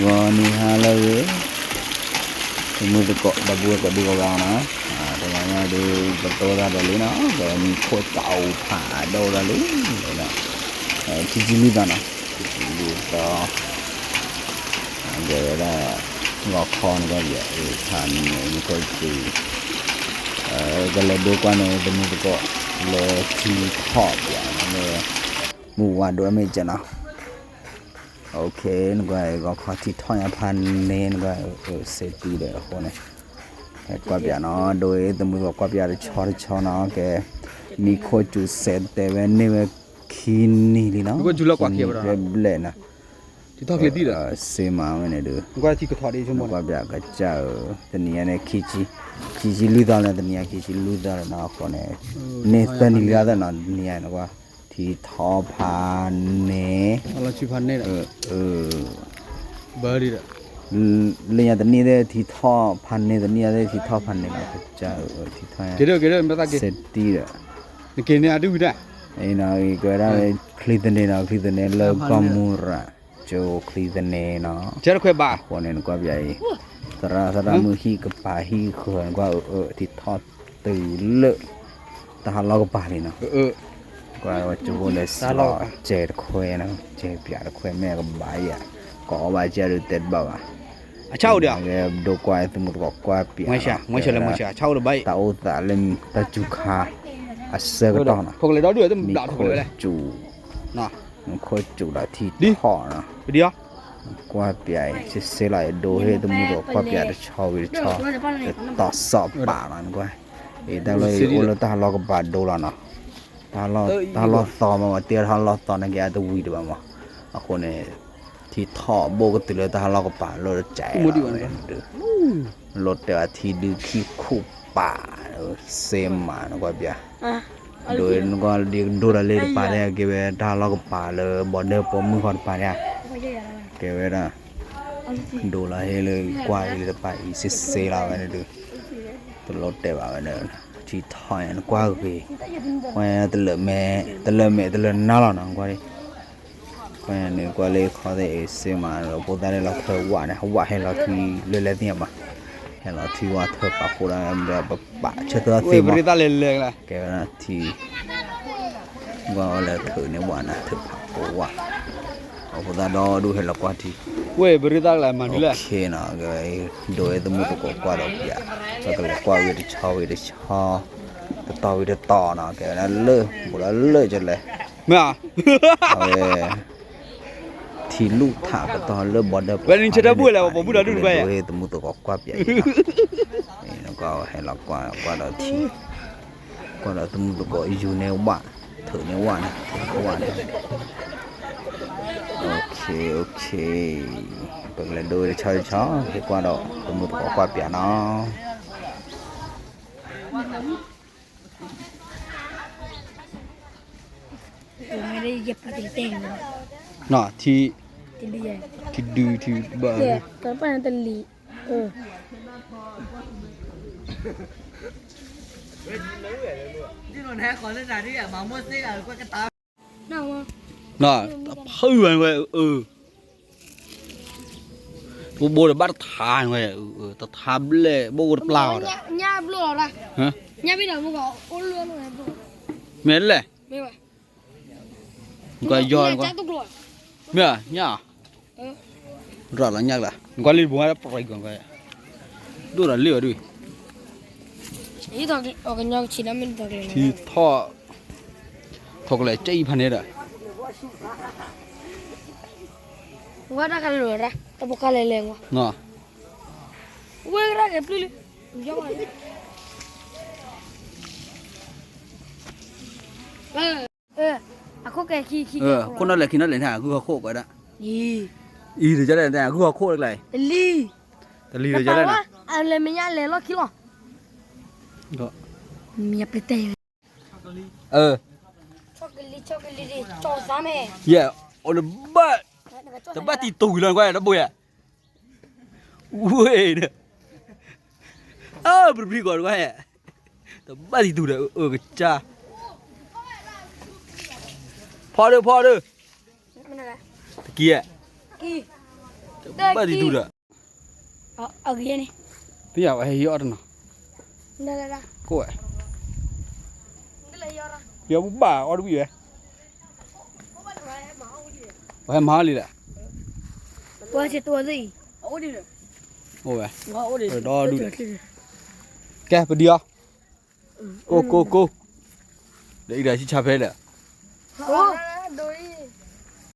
ဂီၤနံၤဟါလၢအဂ့ၤ, သမုၢ်သကိး ဒီပုၢ်ဝဲၢ်ကိးဒံကိးဂၤနီၤ, တဂီၤညါဒုး ပတိၢ်တၢ်ဒီးလံနီၤ, ပမံခိၣ်တၢ်အိၣ်ဖးဒိၣ်ဒၣ်လံ, ထံကံလုၢ်သီနီၤ, ထံကံလုၢ်သီ, ကဲဝဲဒၣ် ဂီၤခီန့ၣ်ကီၢ်ပယီၤ ဖးန့ၣ်မ့ၢ်ခိၣ်ကံ, ကလဲၤဒိကွၢ်န့ၣ် သမုၢ်သကိး လၢထံထီၣ်ပၠးလၢ မုၢ်ဝါဒိၣ်အမဲာ်ကနီၤ, ဂီၤခီထံထီၣ်ညါဖးန့ၣ် နကွၢ် စဲးတံဒီးအဃိန့ၣ်, ကွၢ်ပၠးနီၤ, ဒိသမုၢ်သကိးကွၢ်ပၠးတဆီတဆီနီၤ, ကဲ မံခိၣ်စူၤစဲးတဲဝဲန့ၢ်ဝဲခံနံၤလံနီၤ, ဘျဲၣ်နီၤ, စ့မၤဝဲန့ၣ်ဒုး, ကွၢ်ပၠးကစၢ်ဧၢ, တနံၤညါန့ၣ် ခံဆံလွံၢ်သီလၢ တနံၤညါခံဆံလွံၢ်သီလၢနီၤ, အဃိန့ၣ် န့ၢ်သၢနံၤလံအသးနီၤ, တနံၤညါန့ၣ်ကွၢ် ထံထီၣ်ဖးန့ၣ်, လၢညါတနံၤသ့ၣ်ထံထီၣ်ဖးန့ၣ်, တနံၤညါသ့ၣ်ထံထီၣ်ဖးန့ၣ်လီၤ, ကစၢ်ဧၢ, ထံထီၣ်ညါ စဲးတံဒီး, အံၤနီၤ ကဲဝဲဒၣ် ချံသန့ၤနီၤ, ချံသန့ၤလၢကီၢ်မူရၤ, ကၠိချံသန့ၤနီၤ, အဃိန့ၣ်နကွၢ်ပၠးအံၤ, သရၣ်သရၣ်မုၣ်ဟံၣ်ကပၤဟံၣ်ဃၢၤ နကွၢ်အၢ ထံထီၣ်တုၤလၢ တၢ်ဟးလီၢ်ကပၤလံနီၤ, ကွၢ်ဝဲကၠိဖိလဲၤစးစဲးတခွဲနီၤ, စဲးပၠးတခွဲမ့ၢ်ကဘၣ်ယၤ, ကိးဘၣ်ကၢ်ဒုးတဲတဘၣ်ဘၣ်, အကဲဒိကွၢ်သမုၢ်သကိးကွၢ်ပၠး, တၢ်အိၣ်သးလၢတၢ်စူၤခါ အဆၢကတီၢ်နီၤ, မံခိၣ်စူၤ, မံခိၣ်စူၤဒီးထံထီၣ်နီၤ, ကွၢ်ပၠးအံၤ စ့စ့လီၤအံၤ ဒိဟ့ၣ်သမုၢ်သကိးကွၢ်ပၠးတဆီဝံၤတဆီ, တတီၤစီၣ်ပာ်လီၤနကွၢ်, အံၤတၢ်လၢအံၤအိၣ်လၢတၢ်ဟးလီၢ်ကပၤဒိလီၤနီၤ, တၢ်ဟးလီၢ်သီမး ပှၤတ့တၢ်ဟးလီၢ်သီန့ၣ်က့ၤအတဝံၤတဘၣ်မး, အဃိန့ၣ် ထံထီၣ်ဘိၣ်ကတုၤလၢတၢ်ဟးလီၢ်ကပၤလၢတကဲးလီၤဝဲဒုး, လီၤတဲာ်အထံဒုးခံခိၣ်ပာ်, စ့မးနကွၢ်ပၠး, ဒိနကွၢ်ဒိတၢ်လၢတပၤန့ၣ် ကဲဝဲတၢ်ဟးလီၢ်ကပၤလၢ ဘီဒၢပိာ်မုၣ်ဃီတပၤန့ၣ်, ကဲဝဲဒၣ် ဒိလီၤဟ့ၣ်လၢကွၢ်အံၤလၢတပၤအံၤ စ့စ့လီၤဝဲန့ၣ်ဒုး, တလီၤတဲာ်ဘၣ်ဝဲန့ၣ်, ထံထီၣ်ညါနကွၢ်ဂ့ၤ, ကွၢ်ညါတလၢာ်မဲာ် တလၢာ်မဲာ်တလၢာ်နါလီၤနီၤ ကွၢ်, ကွၢ်ညါန့ၣ်ကွၢ်လၢခီသ့ၣ်အံၤ စ့မး ဖိသၣ်န့ၣ်လီၤထၢဝးန့ၣ် ဝးဟဲလီၤထွံလၢလဲၣ်သ့ၣ်ညါဘၣ်, ဟဲလီၤထွံဝးထၢပာ်ဖှိၣ်ဒၣ်ဒီးပပာ်ဆၢထၢၣ်သ့ၣ်မး, ကဲဝဲဒၣ်ထံ ကွၢ်ဝဲလၢထုးန့ၢ်ဝးန့ၣ် ထုးဖးဖိဝး, အဖိသၣ်ဒီဒူၣ်ဟဲလီၤကွၢ်ထံ, ဝဲပရ့သၣ်ကလၢမၤနုၤလဲၣ်, ဒိဝဲသမုၢ်သကိးကွၢ်ဒီးပၠး, ပကလဲၤကွၢ်ဝံၤတဆီဝံၤတဆီ, တတီၤဝံၤတတီၤနီၤ ကဲဝဲဒၣ်လၢ ဘူးဒီးလၢကလဲၣ်, မ့ၢ် အဝဲ ထံလူၢ်ထးကတီၢ်လၢဘီဒၢပှၤန့ၣ် ဝဲဒၣ် ဒိဝဲသမုၢ်သကိးကွၢ်ပၠးအံၤ, နကွၢ်ဟဲလီၤကွၢ် ကွၢ်ဒီးထံ, ကွၢ်ဒီးသမုၢ်သကိးယူၤန့ၢ်ဝး, ထုးန့ၢ်ဝးန့ၣ် ထုးန့ၢ်ဝးန့ၣ်, ပကလဲၤဒိဝဲတဆီတဆီ ဟဲကွၢ်ဒီးသမုၢ်သကိးကွၢ်ပၠးနီၤ. ထံ, ထံဒု ထံဘၣ်, တဖုဝဲဝဲ, ဘိဘိတဘၣ်တထါဝဲ, တထါဘျဲၣ် ဘိတပျၢ်အီၤဒီး, မ့ၢ်လဲၣ်, နကွၢ်ယီၤ, မ့ၢ်ညၣ်, ရၣ်လီၤညၣ်လၢ, နကွၢ်လံတဘိ ပရံကီၢ်, ဒိၣ်ဒီးလ့ၣ်ဝဲဒၣ်, ထံထီၣ်, ထီၣ်ကလဲၤကၠဲအံၤဖးန့ၣ်ဒီး, ဝဲဒၣ်ကလဲၤ, တၢ်ဖိကလဲၤလဲၤ, ဝဲဒၣ်ကပျုၢ်လံ, ခိၣ်နီၣ်လဲၣ်ခံနီၣ်လဲၣ်န့ၣ် ဂုၢ်ဟီၣ်ခိၣ်ကွၢ်ဒၣ်, အံၤ, တဂုၢ်ဟီၣ်ခိၣ်တကျါ, တလံၤတကလဲၣ်န့ၣ်, လဲၤမ့ၢ်ညါလဲၤလီၢ်ခံလီၤ, မ့ၢ်ပတဲ, ယဲၢ်, အိၣ်တဘၣ်, တဘၣ်တံၤတူၢ်လီၤကွၢ်, တဘိယဲၢ်, ဝဲ, အၢ ပရံကီၢ်တကွၢ်, တဘၣ်တံၤတူၢ်ဒီး အၢကစၢ်, ဖီဒု ဖီဒု, တကံ, တ ဘၣ်ဒံးဒူၣ်ဒီး, အဂ့ၤန့ၣ်, သ့ၣ်ညါဝဲဟဲဟံးအီၣ်တနီၤ, ကိးဝဲ, ပှၤဘၣ်အီၣ်တဝံၣ်ဝဲ, ပှၤဟဲမၤအီၣ်လံလဲၣ်, ပှၤစံးတဝီသ့ၣ်အံၤ, အိၣ်ဝဲ, ဒီဒူၣ်ဒီး, ကဲပဒံးအီၤ, ကိးကိးကိး, ဒီးအံၤဒီးဆံၣ်ဆါဖဲလဲၣ်, ဒိအံၤ